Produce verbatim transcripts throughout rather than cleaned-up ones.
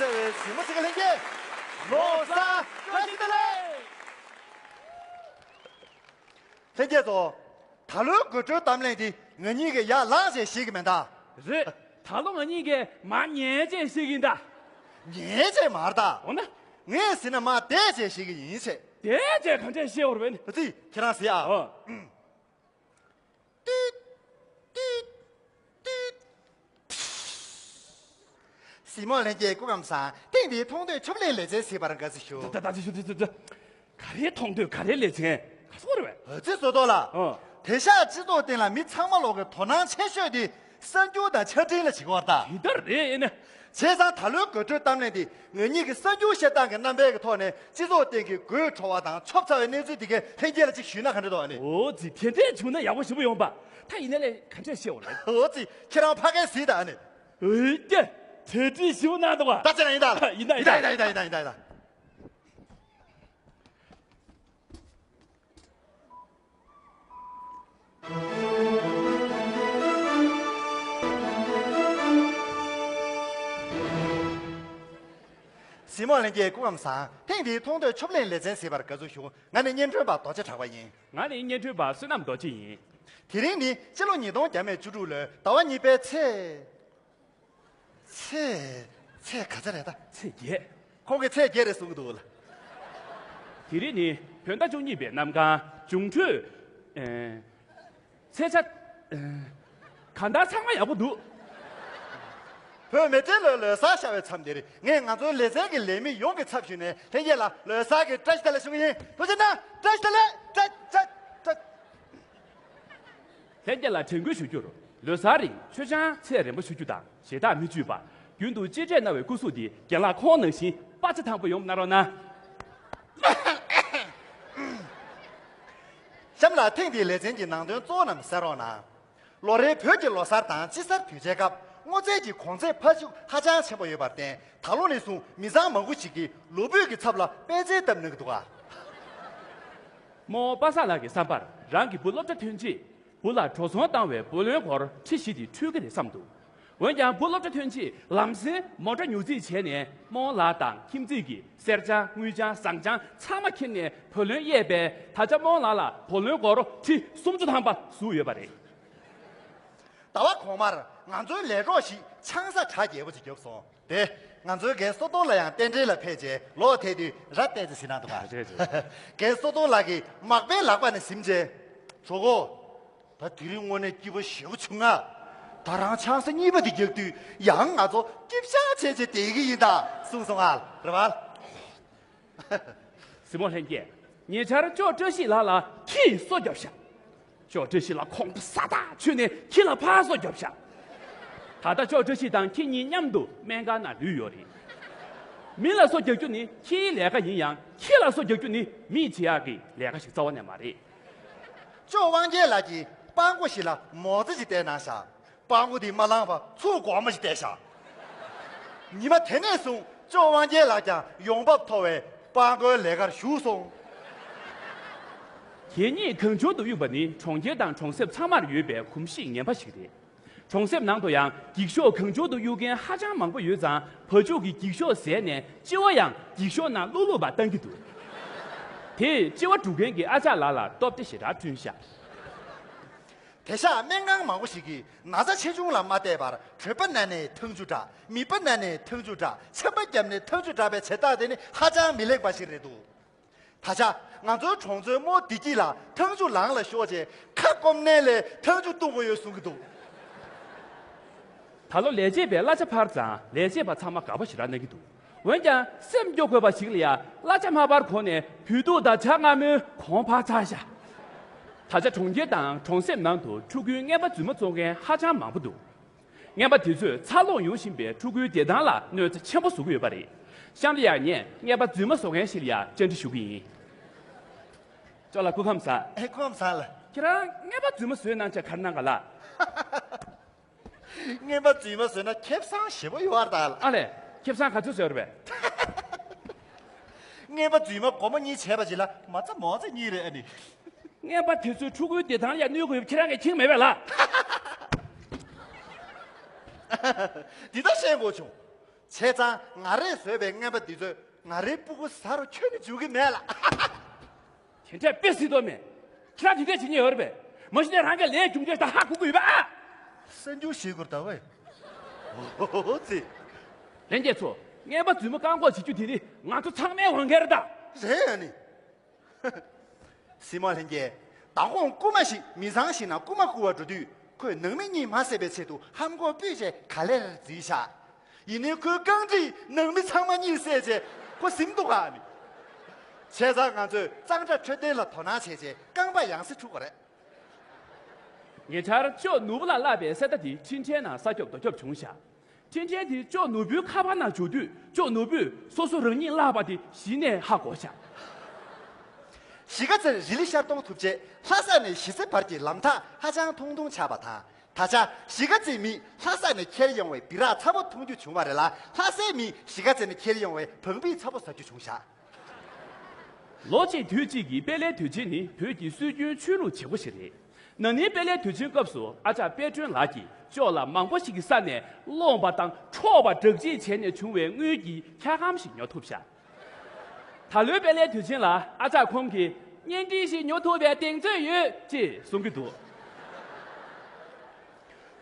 ཟེར་བའི་གཟིགས་མོ་ཚིག་ལྷན་རྒྱས། ལོ་གསར་བཀྲ་ཤིས་བདེ་ལེགས། ལྷན་རྒྱས་ཚོ། ད་ལོའི་དགོད་བྲོའི་གཏམ་གླེང་འདི་ང་གཉིས་ཀྱིས་ཡར་ལངས་བྱས་བཤད་ཀྱི་མིན་ད། རེད། ད་ལོ་ང་གཉིས་ཀྱིས་མར་ཉལ་བྱས་བཤད་ཀྱི་ཡིན་ད། ཉལ་བྱས་མ་རེད་ད། འོ་ན། ངས་ཟེར་ན་མར་བསྡད་བྱས་བཤད་ཀྱི་ཡིན་ཟེར། བསྡད་བྱས་ག་འདྲས་བཤད་འོར་བས་ནི། ད་ཙི་ཁྱེད་རང་ཟེར་ཨ། ཨོ། ཏིག་ཏིག་ཏིག་གཟིགས་མོ་ལྷན་རྒྱས་སྐུ་ཁམས་བཟང་། ཐེངས་འདིའི་མཐོང་ཐོས་ཆོབ་གླེང་ལེ་ཚན་གཟིགས་པར་དགའ་བསུ་ཞུ། ད་ད་ད་ཞུ་ཞུ་ཞུ་ཞུ། ག་རེའི་མཐོང་ཐོས་ག་རེའི་ལེ་ཚན། ག་སོག་རེད་བས། ཨ་ཙི་བཟོ་ལྟོ་ལ། ཨོ། དེང་སང་སྤྱི་ཚོགས་སྟེང་ལ་མི་ཚང་མ་ལོག་གི་དོ་སྣང་ཆེ་ཤོས་དེ་གསར་འགྱུར་དང་ཆ་འཕྲིན་ལ་བྱེད་ཀྱི་ཡོད་རེད་ད། དེ་ལྟར་རེད་ཨེ་ནི། བྱས་ཙང་ད་ལོའི་དགོད་བྲོའི་གཏམ་གླེང་དེ་ང་གཉིས་ཀྱི་གསར་འགྱུར་བཤད་སྟངས་ཀྱི་རྣམ་པའི་གི་ཐོག་ནས་སྤྱི་ཚོགས་སྟེང་གི་དགོད་བྲོ་བ་དང་ཆོབ་ཚ་བའི་གནས་ཚུལ་དེ་གའི་ལྷན་རྒྱས་ལ་ཅིག་ཞུས་ན་ག་འདྲ་འདུག་ཨ་ནི། འོ་ཙི་དེ་འདྲས་བྱུང་ན་ཡག་པོ་ཞེ་པོ་ཡོང་པ། ད་ཡིན་ན་ལས་ག་འདྲས་བཤད་འོ་ལེ། འོ་ཙི་ཁྱེད་རང་ཕ་གིར་གཟིགས་དང་ཨ་ནི། འོ་ཀྱེ། གྲ་སྒྲིག་ཞེ་པོ་གནང་འདུག་བ། ད་ཅི་ན་ཡིན་ད། ཡིན་ད་ཡིན་ད། ཡིན་ད་ཡིན་ད་ཡིན་ད་ཡིན་ད། གཟིགས་མོ་ལྷན་རྒྱས་སྐུ་ཁམས་བཟང་། ཐེངས་འདིའི་མཐོང་ཐོས་ཆོབ་གླེང་ལེ་ཚན་གཟིགས་པར་དགའ་བསུ་ཞུ། ང་ནི་སྙན་སྒྲོན་པ་རྡོ་རྗེ་གྲགས་པ་ཡིན། ང་ནི་སྙན་སྒྲོན་པ་བསོད་ནམས་རྡོ་རྗེ་ཡིན། དེ་རིང་ནི་སྤྱི་ལོ་ཉིས་སྟོང་བརྒྱ་མེད་བཅུ་དྲུག་ལོའི་ཟླ་བ་གཉིས་པའི་ཚེས། ཚེས། ཚེས་ག་ཚོད་རེད་ད། ཚེས་བརྒྱད། ཁོང་གིས་ཚེས་བརྒྱད་རེད་གསུང་གི་འདུག་ལ། དེ་རིང་ནི་བོད་ཟླ་བཅུ་གཉིས་པའི་གནམ་གང་། འབྱུང་འཕྲོད། ཨེ། ཚེས་ཆ། ཨེ། གང་ལྟར་ཚང་མ་ཡག་པོ་འདུག་བོད་མི་སྤྲེལ་ལོའི་ལོ་གསར་ཤར་བའི་མཚམས་འདིར་ངས་ང་ཚོའི་ལེ་ཚན་གྱི་ལས་མི་ཡོངས་ཀྱི་ཚབ་ཞུས་ནས་ལྷན་རྒྱས་ལ་ལོ་གསར་གྱི་བཀྲ་ཤིས་བདེ་ལེགས་ཞུ་གི་ཡིན། ཐུགས་རྗེ་གནང་། བཀྲ་ཤིས་བདེ་ལེགས། བཀྲ་བཀྲ་བཀྲ། ལྷན་རྒྱས་ལ་དྲན་སྐུལ་ཞུ་རྒྱུར། ལོ་གསར་རིང་མཆོད་ཆང་ཚད་རན་པོ་མཆོད་རྒྱུ་དང་ཞེ་དྲག་མི་མཆོད་པ། རྒྱུན་དུ་གཅེས་སྤྲས་གནང་བའི་སྐུ་གཟུགས་འདི་རྒན་ལགས་ཁོང་ནང་བཞིན་པ་ཚེ་དང་པོ་ཡོང་གནང་རོགས་གནང་། གཤམ་ལ་ཐེངས་འདིའི་ལེ་ཚན་གྱི་ནང་དོན་གཙོ་བོ་རྣམས་གསན་རོགས་གནང་། ལོ་རེའི་བོད་ཀྱི་ལོ་གསར་དང་དཔྱིད་གསར་དུས་ཆེན་སྐབས་སྔོ་ཚལ་གྱི་གོང་ཚད་འཕར་ཤུགས་ཧ་ཅང་ཆེན་པོ་ཡོད་པར་བརྟེན། ད་ལོ་ནས་བཟུང་མི་ཚང་མང་པོ་ཞིག་གིས་ལོ་ཕུད་ཀྱི་ཚབ་ལ་པད་ཚལ་བཏབ་གནང་གི་འདུག་ག་རྨོ་པ་སངས་ལགས་ཀྱི་བསམ་པར་རང་གི་བུ་སློབ་གྲྭ་ཐོན་རྗེས་བུ་ལ་འགྲོ་སོང་བཏང་བའི་བུ་ལོན་སྒོར་ཁྲི་བཞི་དེ་འཕྲོད་ཀྱི་རེད་བསམ་འདུག་འོན་ཀྱང་བུ་སློབ་གྲྭ་ཐོན་རྗེས་ལམ་སེང་མོ་ཊ་ཉོ་རྩིས་བྱས་ནས་རྨོ་ལགས་དང་ཁྱིམ་མཚེས་ཀྱིས་གསེར་སྦྱང་དངུལ་སྦྱང་ཟངས་སྦྱང་ཚང་མ་ཁྱེར་ནས་བུ་ལོན་གཡར་བས། ད་ཆ་རྨོ་ལགས་ལ་བུ་ལོན་སྒོར་ཁྲི་སུམ་ཅུ་ཐམ་པ་ཟུག་ཡོད་པ་རེད། ཟླ་བ་གོང་མར་ང་ཚོའི་ལས་གྲོགས་ཤིག་ཆང་ས་གྲ་རྒྱས་པོ་ཅིག་བརྒྱབ་སོང་། དེ་ང་ཚོའི་རྒན་བསོད་སྟོབས་ལགས་ཡང་རྟེན་འབྲེལ་ལ་ཕེབས་རྗེས་ལོག་ཐད་དུས་ར་བལྟས་ཏེ་ཟིན་གནང་འདུག་ག་རེད་རེད། རྒན་བསོད་སྟོབས་ལགས་ཀྱིས་མག་པའི་ལག་པ་ནས་ཟིན་རྗེས། གྲོགས་པོ། ད་དེ་རིང་དངོས་གནས་སྐྱིད་པོ་ཞེ་པོ་བྱུང་ང་། ད་རང་ཆང་ས་གཉིས་པ་དེ་རྒྱག་དུས་ཡང་ང་ཚོ་སྐྱིད་ཤག་བྱས་བྱས་བསྡད་ཀྱི་ཡིན་ད་གསུངས་སོང་ང་། རེད་བ། གཟིགས་མོ་ལྷན་རྒྱས། ཉེ་ཆར་ཅོག་བཀྲ་ཤིས་ལགས་ལ་ཁྱི་ཡིས་སོ་བརྒྱབ་ཤག་ཅོག་བཀྲ་ཤིས་ལགས་ཁོང་ཁྲོ་ས་ཐག་ཆོད་ནས་ཁྱི་ལ་ཕར་སོ་བརྒྱབ་ཤག་ད་ལྟ་ཅོག་བཀྲ་ཤིས་དང་ཁྱི་གཉིས་མཉམ་དུ་སྨན་ཁང་ནང་ལུས་ཡོད་རེད། མི་ལ་སོ་རྒྱག་རྒྱུ་ནི་ཁྱིའི་ལས་ཀ་ཡིན་ཡང་ཁྱི་ལ་སོ་རྒྱག་རྒྱུ་ནི་མིས་བྱེད་ཡག་གི་ལས་ཀ་ཞིག་རྩ་བ་ནས་མ་རེད། ཅོག་དབང་རྒྱལ་ལགས་ཀྱིས་སྤྲང་པོ་ཞིག་ལ་མོ་རྩེ་ཞིག་སྟེར་གནང་ཤག་སྤྲང་པོ་དེས་མ་བླངས་པར་ཚུར་སྒོར་མོ་ཞིག་སྟེར་ཤག་ཉི་མ་དེ་ནས་བཟུང་ཅོག་དབང་རྒྱལ་ལགས་ཀྱང་ཡོང་འབབ་མཐོ་བའི་སྤྲང་པོའི་ལས་ཀར་ཞུགས་སོང་། གད་སྙིགས་གང་བྱུང་དུ་གཡུགས་པ་ནི་གྲོང་ཁྱེར་དང་གྲོང་གསེབ་ཚང་མར་ཡོད་པའི་གོམས་གཤིས་ངན་པ་ཞིག་རེད། གྲོང་གསེབ་ནང་དུ་ཡང་འགྱིག་ཤོག་གང་བྱུང་དུ་གཡུག་མཁན་ཧ་ཅང་མང་པོ་ཡོད་ཙང་བ་ཕྱུགས་ཀྱིས་འགྱིག་ཤོག་བཟས་ནས་ལྕི་བ་ཡང་འགྱིག་ཤོག་ནང་བླུགས་བླུགས་པ་བཏང་གི་འདུག་དེས་ལྕི་བ་སྒྲུག་མཁན་གྱི་ཨ་ཅག་ལགས་ལ་སྟོབས་བདེ་ཞེ་དྲག་བསྐྲུན་ཤག་དེང་སང་སྨན་ཁང་མང་པོ་ཞིག་གིས་ན་ཚ་ཆེ་ཆུང་ལ་མ་བལྟས་པར་གྲོད་པ་ན་ནས་ཐང་ཆུ་དྲག་མིད་པ་ན་ནས་ཐང་ཆུ་དྲག་ཆམ་པ་བརྒྱབ་ནས་ཐང་ཆུ་དྲག་པའི་བྱེད་སྟངས་དེ་ནི་ཧ་ཅང་མི་ལེགས་པ་ཞིག་རེད་འདུག་ད་ཆ་ང་ཚོའི་གྲོང་ཚོའི་རྨོ་བདེ་སྐྱིད་ལགས་ཐང་ཆུ་ལངས་ལ་ཤོག་ཅེས་ཁ་སྐོམ་ནས་ལས་ཐང་ཆུ་བཏུང་གི་ཡོད་གསུང་གི་འདུག་ད་ལོ་ལས་བྱེད་པས་གླ་ཆ་འཕར་ཙང་ལས་བྱེད་པ་ཚང་མ་དགའ་པོ་ཞེ་དྲག་གནང་གི་འདུག་འོན་ཀྱང་སེམས་སྐྱོ་དགོས་པ་ཞིག་ལ་ཡ་གླ་ཆ་མ་འཕར་གོང་ནས་བོད་ཐུག་དང་ཇ་མངར་མོའི་གོང་འཕར་ཚར་ཤག་ད་ཆ་གྲོང་ཁྱེར་དང་གྲོང་གསེབ་ནང་དུ་ཕྲུ་གུའི་རྔན་པ་རྫུན་མ་བཙོང་མཁན་ཧ་ཅང་མང་པོ་འདུག་རྔན་པ་དེ་ཚོས་འཚར་ལོངས་ཡོང་བཞིན་པའི་ཕྲུ་གུའི་བདེ་ཐང་ལ་གནོད་འཚེ་ཆེན་པོ་བཟོ་གི་ཡོད་པ་རེད། གཤམ་ལ་ཡང་ངས་རྔན་པ་རྫུན་མ་བཟོ་མཁན་ཞིག་ལ་ཡང་བཅར་འདྲི་ཞུ་གི་ཡིན། ཅོག་ལགས་སྐུ་ཁམས་བཟང་། ཨེ་སྐུ་ཁམས་བཟང་ལགས། ཁྱེད་རང་རྔན་པ་རྫུན་མ་བཟོས་གནང་བྱས་ག་རེ་གནང་ག་ལགས། རྔན་པ་རྫུན་མ་བཟོས་ན་ཁེ་བཟང་ཞེ་པོ་ཡོད་རེད་ད་ལགས། ཨ་ལས། ཁེ་བཟང་ག་ཚོད་བཟོས་རེད་པས། རྔན་པ་རྫུན་མ་སྒོར་མོ་གཉིས་བྱས་པ་ཅིག་ལ་མ་རྩ་མོ་རྩ་གཉིས་རེད་ཨ་ནི། རྔན་པ་དེ་ཚོས་ཕྲུ་གུའི་བདེ་ཐང་ལ་ཡ་གནོད་དགོས་ཡོད་པ་ཁྱེད་རང་གིས་མཁྱེན་མེད་པས་ལགས། འདི་ལྟར་བཤད་དགོས་བྱུང་། བྱས་ཙང་ང་རས་བཟོས་པའི་རྔན་པ་འདི་ཚོས་ང་རའི་སྤུ་གུ་ཟ་རུ་ཁྱོན་ནས་འཇུག་གི་མེད་ལགས། དེ་འདྲས་དཔེ་སྲིད་དོ་མེད། ཁྱེད་རང་དེ་འདྲས་བྱེད་ཉེན་ཡོད་རེད་པས། མ་གཞི་ནས་རང་གི་ལས་རྒྱུ་འབྲས་དང་ཧ་གོ་གི་ཡོད་པ་ཨ། གསར་འགྱུར་ཞིག་གོ་ད་བས། ཨོ་ཙི། ལྷན་རྒྱས་ཚོ། རྔན་པ་རྫུན་མ་བཀག་འགོག་བྱེད་རྒྱུ་དེ་ནི་ང་ཚོ་ཚང་མའི་འོས་འགན་རེད་ད། རེད་ཨ་ནི། སྲིད་མ་ལྷན་རྒྱས། མདང་དགོང་རྐུན་མ་ཞིག་མི་ཚང་ཞིག་ནང་རྐུན་མ་རྐུ་བར་འགྲོ་དུས་ཁོས་ནང་མི་གཉིས་མ་བསད་པའི་ཆེད་དུ་ཧམ་གོག་སྤུས་བྱས་ག་ལེར་འཛུལ་བཞག། ཡིན་ནའི་ཁོའི་རྐང་གྲིས་ནང་མི་ཚང་མ་གཉིད་སད་རྗེས་ཁོ་ཟིན་འདུག་ག་ནི། བྱས་ཙང་ང་ཚོས་གཙང་སྦྲ་འཕྲོད་བསྟེན་ལ་དོ་སྣང་བྱས་རྗེས་རྐང་པ་ཡང་སེ་འཁྲུ་དགོས་རེད། ཉེ་ཆར་ཅོག་ནོར་བུ་ལ་བསླབས་པའི་གསེར་རྟ་དེ་འཕྲིན་ཕྲན་ནང་ས་ཁྱབ་རྡོ་ཁྱབ་བྱུང་བཞག། འཕྲིན་ཕྲན་དེ་ཅོག་ནོར་བུའི་ཁ་པར་ནང་འཇུག་དུས་ཅོག་ནོར་བུས་སོ་སོ་རང་ཉིད་བརླགས་པ་དེ་གཞི་ནས་ཧ་གོ་བཞག། གཞིས་ཀ་རྩེར་རི་ལི་ཤར་གཏོང་ཐུབ་རྗེས་ལྷ་ས་ནས་གཞིས་རྩེ་བར་གྱི་ལམ་ཐག་ཧ་ཅང་ཐུང་ཐུང་ཆགས་པ་དང་། ད་ཆ་གཞིས་ཀ་རྩེའི་མིས་ལྷ་ས་ནས་འཁྱེར་ཡོང་བའི་སྦི་རག་ཚ་པོ་འཐུང་རྒྱུ་བྱུང་བ་རེད་ལ། ལྷ་སའི་མིས་གཞིས་ཀ་རྩེ་ནས་འཁྱེར་ཡོང་བའི་བང་པིས་ཚ་པོ་ཟ་རྒྱུ་བྱུང་བཞག། ལོ་གཅིག་དུས་གཅིག་གི་དཔལ་ལྷའི་དུས་ཆེན་ནི་བོད་ཀྱི་སྲོལ་རྒྱུན་ཆོས་ལུགས་བྱེད་སྒོ་ཞིག་རེད། ན་ནིང་དཔལ་ལྷའི་དུས་ཆེན་སྐབས་སུ་ཨ་ཅག་དཔལ་སྒྲོན་ལགས་ཀྱིས་ཅོག་ལ་མང་པོ་ཞིག་གི་ས་ནས་སློང་པ་དང་འཕྲོག་པ་སྦྲགས་བྱས་བྱས་ནས་བྱུང་བའི་དངུལ་གྱི་འཁྱག་སྒམ་ཞིག་ཉོ་ཐུབ་བཞག། ད་ལོའི་དཔལ་ལྷའི་དུས་ཆེན་ལ་ཨ་ཅག་ཁོང་གིས་བརྙན་འཕྲིན་ཞིག་ཉོ་ཐུབ་པའི་གདེང་ཚོད་ཡོད་ཅེས་གསུང་གི་འདུག།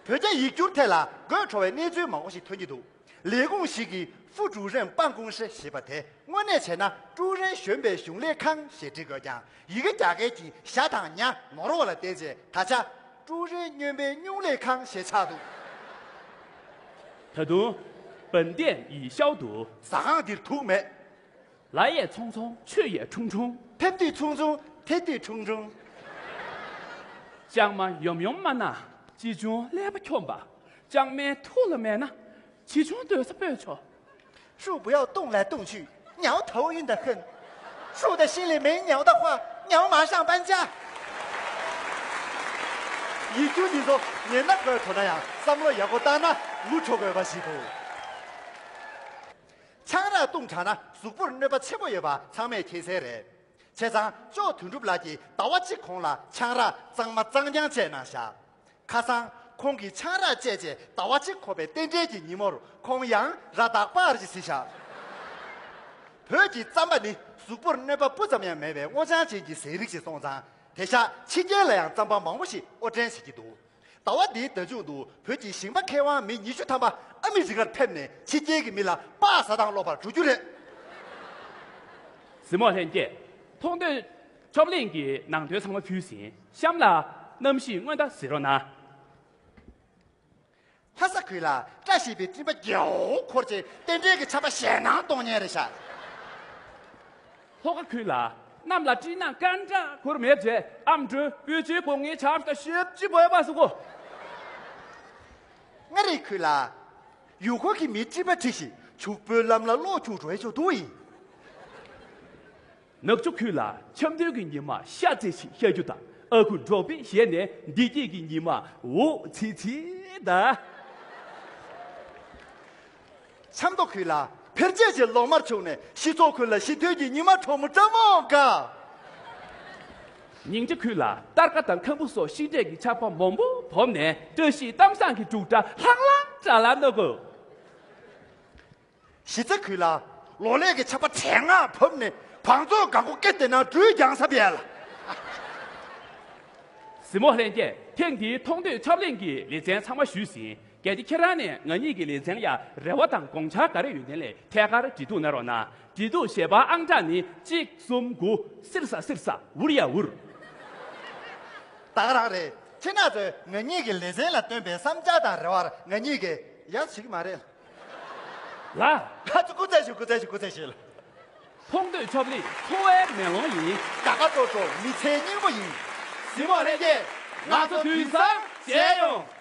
བོད་རྒྱ་ཡིག་སྒྱུར་ཐད་ལ་དགོད་བྲོ་བའི་གནས་ཚུལ་མང་པོ་ཞིག་ཐོན་གྱི་འདུག། ལས་ཁུངས་ཤིག་གིས་副主任办公室ཞེས་པ་དེ་དངོས་གནས་བྱས་ན་ཀྲུའུ་རེན་གཞོན་པའི་གཞུང་ལས་ཁང་ཞེས་འབྲི་དགོས་ཀྱང་ཡི་གེ་རྒྱ་སྐད་ཀྱི་ཞ་དང་ཉ་ནོར་བ་ལ་བརྟེན་བྱས་ད་ཆ་ཀྲུའུ་རེན་སྨྱོན་པའི་སྨྱུང་ལས་ཁང་ཞེས་ཆགས་འདུག། ད་དུང་། 本店已消毒། ཟ་ཁང་འདིར་དུག་མེད། 来也匆匆，去也匆匆། ཕེབས་དུས་ཆུང་ཆུང་། ཐེབས་དུས་ཆུང་ཆུང་། ལྕང་མ་ཡོམ་ཡོམ་མ་ན། ཅི་བྱུང་ཀླད་པ་འཁྱོམ་པ། ལྕང་མའི་ཐུགས་ལ་མེད་ན། ཇི་བྱུང་སྡོད་ས་སྤོས་ཆོག། 树不要动来动去，鸟头晕得很。树的心里没鸟的话，鸟马上搬家。 ཡིག་སྒྱུར་འདི་ཚོ་ཉན་ན་དགོད་བྲོ་ན་ཡང་བསམ་བློ་ཡག་པོ་བཏང་ན་ངུ་བྲོ་དགོས་པ་ཞིག་འདུག། ཆང་རག་བཏུང་དྲགས་ན་གཟུགས་པོར་གནོད་པ་ཆེན་པོ་ཡོད་པ་ཚང་མས་མཁྱེན་གསལ་རེད། བྱས་ཙང་ཅོག་དོན་གྲུབ་ལགས་ཀྱིས་ཟླ་བ་གཅིག་གོང་ལ་ཆང་རག་གཙང་མ་གཙང་རྐྱང་བཅད་གནང་བཞག། ཁ་སང་ཁོང་གིས་ཆང་རག་བཅད་རྗེས་ཟླ་བ་གཅིག་འཁོར་བའི་རྟེན་འབྲེལ་གྱི་ཉིན་མོར་ཁོང་ཡང་ར་དྭགས་པར་ཞིག་བཟི་བཞག། བོད་ཀྱི་རྩམ་པ་ནི་གཟུགས་པོར་གནོད་པ་སྤུ་ཙམ་ཡང་མེད་པའི་སྔོ་ལྗང་ཅན་གྱི་ཟས་རིགས་ཤིག་སོང་ཙང་དེང་སང་ཕྱི་རྒྱལ་ལ་ཡང་རྩམ་པ་མང་པོ་ཞིག་དབོར་འདྲེན་བྱེད་ཀྱི་འདུག། ཟླ་བ་འདིའི་ཟླ་མཇུག་ཏུ་བོད་ཀྱི་ཞིང་པ་མཁས་དབང་མི་ཉི་ཤུ་ཐམ་པ་ཨ་མི་རི་ཀར་ཕེབས་ནས་ཕྱི་རྒྱལ་གྱི་མི་ལ་སྤགས་ཟ་སྟངས་སློབ་པར་འགྲོ་རྒྱུ་རེད། གཟིགས་མོ་ལྷན་རྒྱས། མཐོང་ཐོས་ཆོབ་གླིང་གི་ནང་དོན་ཚང་མ་ཕུལ་ཟིན། གཤམ་ལ་གནམ་གཤིས་སྔོན་བརྡ་གཟིགས་རོགས་གནང་། ལྷ་ས་ཁུལ་ལ་བཀྲ་ཤིས་པའི་སྤྲིན་པ་རྒྱལ་བོ་འཁོར་རྗེས་རྟེན་འབྲེལ་གྱི་ཆར་པ་ཞེད་སྣང་གཏོང་མཁན་རེད་ཤག། ལྷོ་ཁ་ཁུལ་ལ་གནམ་ལ་སྤྲིན་ནག་སྐར་འདྲ་འཁོར་མེད་རྗེས་ཨ་མགྲོན་དབུས་སྤྱིའི་སྒོ་ངའི་ཆར་པ་ཞེབ་ཅི་བོས་པ་སུ་གོ། མངའ་རིས་ཁུལ་ལ་ཡུལ་སྐོར་གྱི་མིའི་སྤྲིན་པ་འཁྲིགས་ཤིང་ཕྱུག་པོའི་ལམ་ལ་གློག་འཁྱུག་འགྲོ་ཡི་ཆོག་འདུག་ཡིན། ནག་ཆུ་ཁུལ་ལ་འཆམ་མཐུན་གྱི་ཉི་མ་ཤ་ཚ་ཞིག་ཤར་རྒྱུ་དང་ཨ་ཁུ་འབྲོག་པའི་ཞལ་ནས་བདེ་སྐྱིད་ཀྱི་ཉི་མ་འོད་ཚིལ་ཚིལ་དང་། ཆབ་མདོ་ཁུལ་ལ་འཕེལ་རྒྱས་ཀྱི་ལོ་དམར་འཁྱུག་ནས་སྤྱི་ཚོགས་ཁུལ་ལ་ཞི་མཐུན་གྱི་ཉི་མ་དྲོན་མོ་དྲོན་མོ་འགའ། སྙིང་རྗེ་ཁུལ་ལ་སྟར་ཀ་དང་ཁམ་བུ་སོགས་ཤིང་འབྲས་ཀྱི་ཆར་པ་མང་པོ་བབས་ནས་བཀྲ་ཤིས་གཏམ་བཟང་གི་འབྲུག་སྒྲ་ལྷང་ལྷང་སྒྲ་ལ་གནོད་གོ། གཞིས་རྩེ་ཁུལ་ལ་ལོ་ལེགས་ཀྱི་ཆར་པ་བྲེལ་ངང་བབས་ནས་བང་མཛོད་གང་གོ་སྐེ་དེ་ན་སྦྲུལ་རྒྱང་ས་བེལ། གཟིགས་མོ་ལྷན་རྒྱས། ཐེངས་འདིའི་མཐོང་ཐོས་ཆོབ་གླིང་གི་ལེ་ཚན་ཚང་མ་ཞུས་ཟིན། གལ་ཏེ་ཁྱེད་རང་ནས་ང་གཉིས་ཀྱི་ལེ་ཚན་ལ་རེ་བ་དང་དགོངས་འཆར་ག་རེ་ཡོད་མཁན་ལ་ཐད་ཀར་འབྲེལ་གཏུག་གནང་རོགས་གནང་། འབྲེལ་གཏུག་ཞལ་པར་ཨང་གྲངས་ནི་གཅིག་གསུམ་དགུ། སིར་ས་སིར་ས་འུར་ཡ་འུར། ད་ག་རང་རེད། ཁྱེད་རང་ཚོས་ང་གཉིས་ཀྱི་ལེ་ཚན་ལ་བཏོན་པའི་བསམ་འཆར་དང་རེ་བར་ང་གཉིས་ཀྱིས་ཡ་བྱེད་ཀྱི་མ་རེད། ལ། ང་ཚོ་སྐུ་ཚེ་ཞུ་སྐུ་ཚེ་ཞུ་སྐུ་ཚེ་ཞུ་ལ། མཐོང་ཐོས་ཆོབ་གླིང་འཚོ་བའི་མེ་ལོང་ཡིན། དགའ་དགའ་སྤྲོ་སྤྲོ་མི་ཚེའི་སྙིང་པོ་ཡིན། གཟིགས་མོ་ལྷན་རྒྱས། ང་ཚོ་དུས་སང་མཇལ་ཡོང་།